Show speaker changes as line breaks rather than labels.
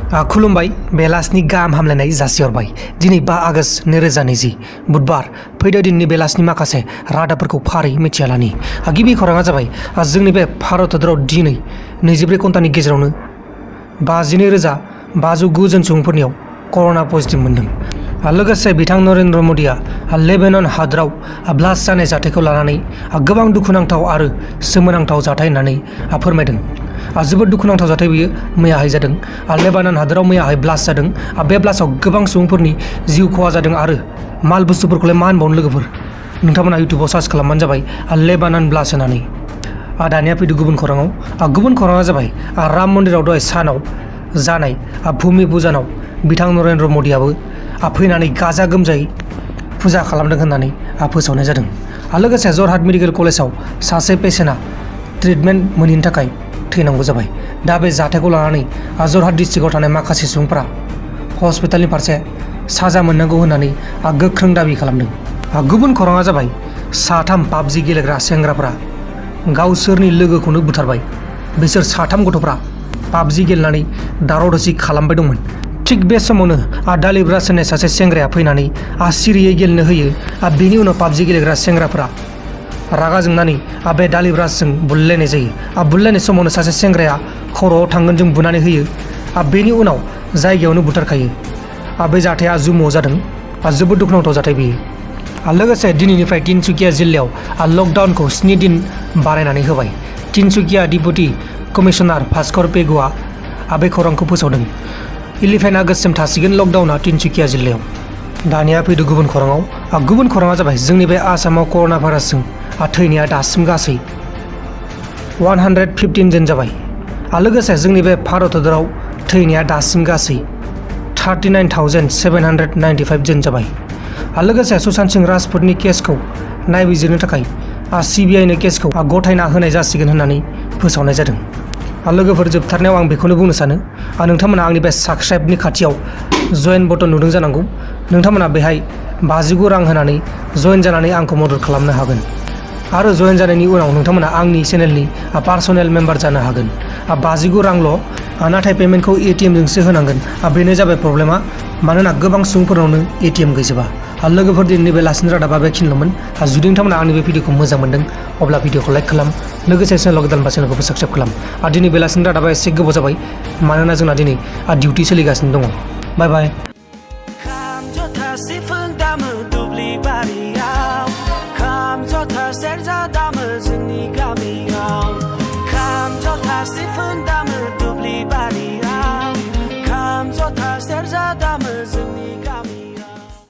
खुलुमबाय बेलासिनि गाहाम हामलायनाय जासिहरबाय। दिनै 5 आगस्ट 2020 बुधबार फैदो दिननि बेलासिनि माखासे रादाबफोरखौ फारि मिथियालानि। गिबि खौराङा जाबाय जोंनि बे भारत हादराव दिनै 24 घन्टानि गेजेरावनो 52,509 जन सुबुंफोरनियाव कर'ना पजिटिभ मोन्दों। लोगोसे बिथां नरेन्द्र मदिया लेबेनन हादराव ब्लास्ट जानाय जाथायखौ लानानै गोबां दुखुनांथाव आरो सोमोनांथाव जाथाय होननानै फोरमायदों। जोबोद दुखुनांथाव जाथाय बियो मैयाहाय जादों। लेबानन हादराव मैयाहाय ब्लास्ट जादों। बे ब्लास्टआव गोबां सुबुंफोरनि जिउ खहा जादों आरो माल बुस्थुफोरखौलाय मा होनबावनो लोगोफोर, नोंथांमोना इउटुबाव सार्च खालामबानो जाबाय लेबानन ब्लास्ट होनानै। दानिया फैदो गुबुन खौराङाव। गुबुन खौराङा जाबाय राम मन्दिराव दहाय सानाव जानाय भुमि पुजानाव बिथां नरेन्द्र मदियाबो फैनानै गाजा गोमजायै फुजा खालामदों होननानै फोसावनाय जादों। लोगोसे जरहाट मेडिकेल कलेजाव सासे पेसेन्टआ ट्रिटमेन्ट मोनैनि थाखाय थैनांगौ जाबाय। दा बे जाथायखौ लानानै जरहाट डिस्ट्रिक्टआव थानाय माखासे सुबुंफोरा हस्पिटालनि फारसे साजा मोननांगौ होननानै गोख्रों दाबि खालामदों। गुबुन खौराङा जाबाय साथाम पाबजि गेलेग्रा सेंग्राफोरा गावसोरनि लोगोखौनो बुथारबाय। बिसोर साथाम गथ'फ्रा पाबजि गेलेनानै दावराव दावसि खालामबाय दंमोन। थिग बे समावनो दालिब्रास होननाय सासे सेंग्राया फैनानै सिरियै गेलेनो होयो। बेनि उनाव पाबजि गेलेग्रा सेंग्राफोरा रागा जोंनानै बे दालिब्रासजों बुलायनाय जायो। बुलायनाय समावनो सासे सेंग्राया खर'आव थांगोनजों बुनानै होयो। बेनि उनाव जायगायावनो बुथारखायो। बे जाथाया जुम्मुआव जादों। जोबोद दुखुनांथाव जाथाय बेयो। लोगोसे दिनैनिफ्राय तिनसुकिया जिल्लायाव लकडाउनखौ 7 दिन बारायनानै होबाय। तिनसुकिया डिपुटि कमिशनार भास्कर पेगुआ बे खौरांखौ फोसावदों। 11 आगस्तसिम थासिगोन लकडाउना तिनसुकिया जिल्लायाव। दानिया फैदो गुबुन खौराङाव। गुबुन खौराङा जाबाय जोंनि बे आसामाव कर'ना भाइरासजों थैनाया दासिम गासै 115 जन जाबाय। लोगोसे जोंनि बे भारत हादराव थैनाया दासिम गासै 39,795 जन जाबाय। लोगोसे सुशांत सिंह राजपुतनि केसखौ नायबिजिरनो थाखाय CBIनो केसखौ गथायना होनाय जासिगोन होननानै फोसावनाय जादों। लोगोफोर जोबथारनायाव आं बेखौनो बुंनो सानो, नोंथांमोना आंनि बे साबस्क्राइबनि खाथियाव जइन बटन नुदों जानांगौ। नोंथांमोना बेहाय 59 रां होनानै जइन जानानै आंखौ मदद खालामनो हागोन। आरो जइन जानायनि उनाव नोंथांमोना आंनि चेनेलनि पार्सनेल मेम्बार जानो हागोन। 59 रांल', नाथाय पेमेन्टखौ ATM जोंसो होनांगोन। बेनो जाबाय प्रब्लेमा, मानोना गोबां सुबुंफोरनावनो ATM गैजोबा। लोगोफोर दिनैनि बेलासिनि रादाबा बेखिनिल'मोन। जुदि नोंथांमोना आंनि बे भिडिअखौ मोजां मोनदों अब्ला भिडिअखौ लाइक खालाम, लोगोसे चेनेलाव गोदानबा चेनेलखौबो साबस्क्राइब खालाम। दिनै बेलासिनि रादाबा एसे गोबाव जाबाय, मानोना जोंना दिनै डिउटि सोलिगासिनो दङ। बाय बाय।
सेरजा दामो जोंनि गामियाव, खाम जथा सिफुं दामो दुब्लि बारियाव, खाम जथा सेरजा दामो जोंनि